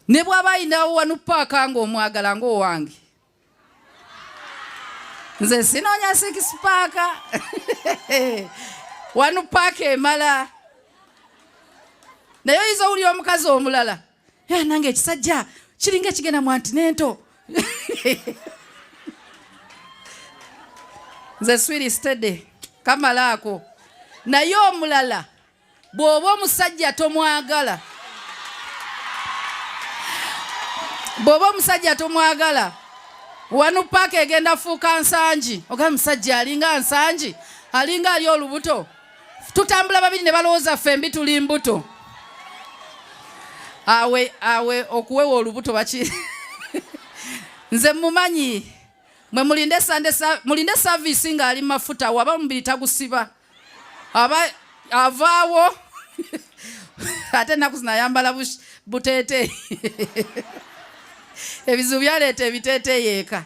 Ne bw'aba ayinawo wanu paaka ng'omwagala ng'owange. Nze sinoonya six pack. Wanu paaka emala. Naye oyinza owulira omukazi omulala. Ya nange ekisajja kiringa ekigenda mu antinento. Nze swiri steady kamala ako. Naye omulala bw'oba omusajja tomwagala bw'oba omusajja tomwagala wanu paaka egenda fuuka nsangi oga musajja alinga nsangi alinga ali olubuto tutambula babiri ne balowooza ffembi tuli mbuto awe awe okuwewa olubuto baki nze mumanyi mwe mulinde sande mulinde service ng'ali mafuta waba omubiri tagusiba aba avaawo ate ennaku zino ayambala buteeteeyi ebizibu byaleeta ebiteeteeyi eka.